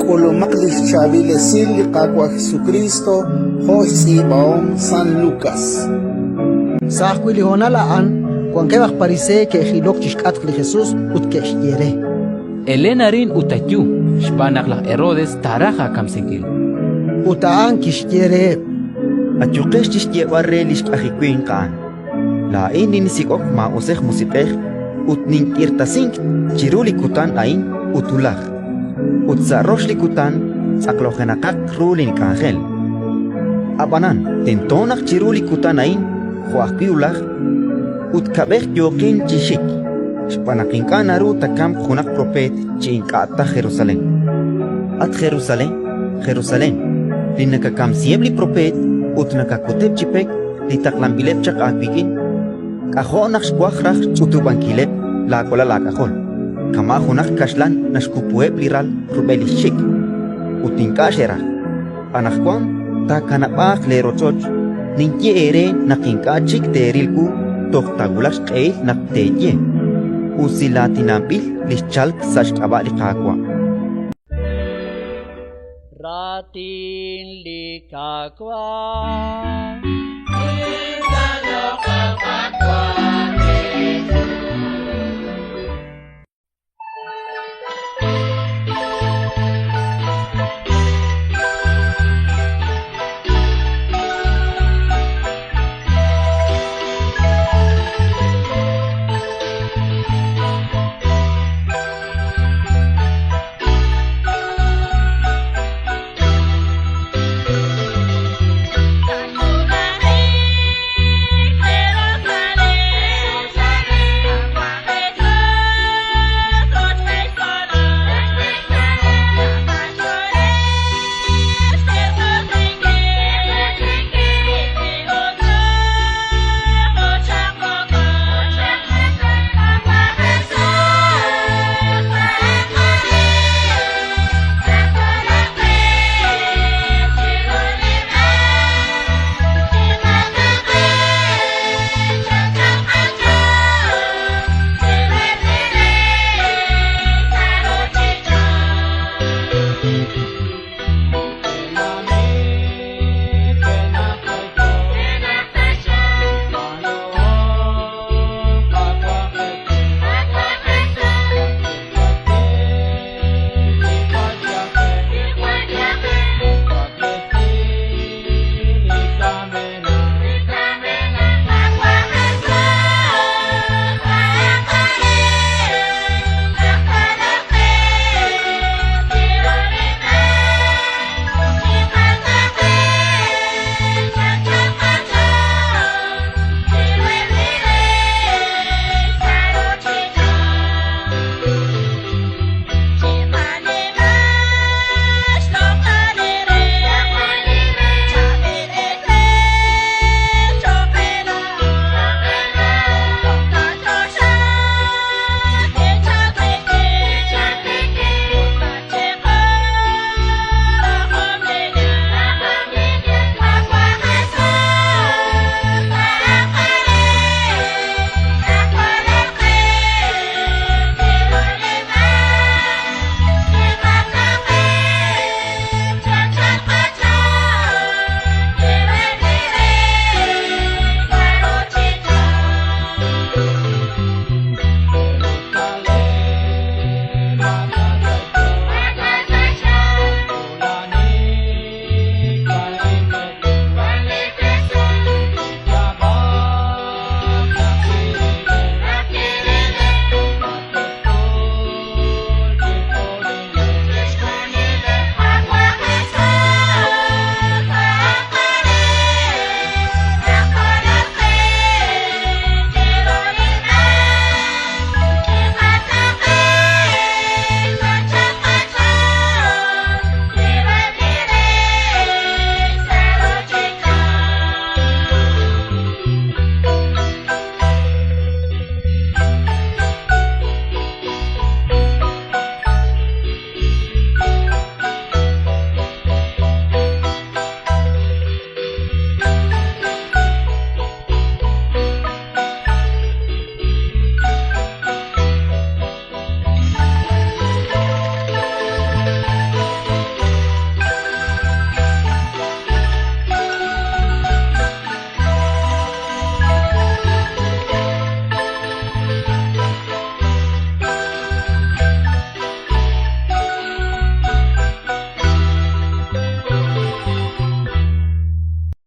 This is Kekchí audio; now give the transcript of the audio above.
K'ulumaq li xchaab'il esil li Qaawa' Jesukriist jo' xtz'iib'ahom San Lukas. Sa' ajwi' li honal a'an wankeb' aj Pariseey ke'jilok chi xk'atq li Jesus ut ke'xye re: Elen arin ut ayu, xb'aan naq laj Herodes taaraj aakamsinkil. Ut a'an kixye reheb': Ayuqex chi xyeeb'al re li xk'aji winq a'an: Laa'in ninsik'ok maa'usej musiq'ej ut nink'irtasink chiru li kutan a'in ut wulaj, ut sa' rox li kutan tz'aqlojenaqaq ru link'anjel. Ab'anan tento naq chiru li kutan a'in jo' ajwi' wulaj ut kab'ej yooqin chi xik, xb'aan naq ink'a' naru taakamq junaq propeet chi ink'a' ta Jerusalén. At Jerusalén, Jerusalén, li nakakamsiheb' li propeet ut nakakuteb' chi pek li taqlanb'ileb' chaq aawik'in, k'ajo' naq xwaj raj xch'utub'ankileb' laawalal aak'ajol, kama' junaq kaxlan naxkupuheb' li ral rub'el li xxik, ut ink'a' xeraj. Anaqwan taakanab'aaq leerochoch. Ninye eere naq ink'a' chik teeril wu toj taawulaq xq'ehil naq teeye: Usilaatinanb'il li xchalk sa' xk'ab'a' li Qaawa'. Raatin li Qaawa'.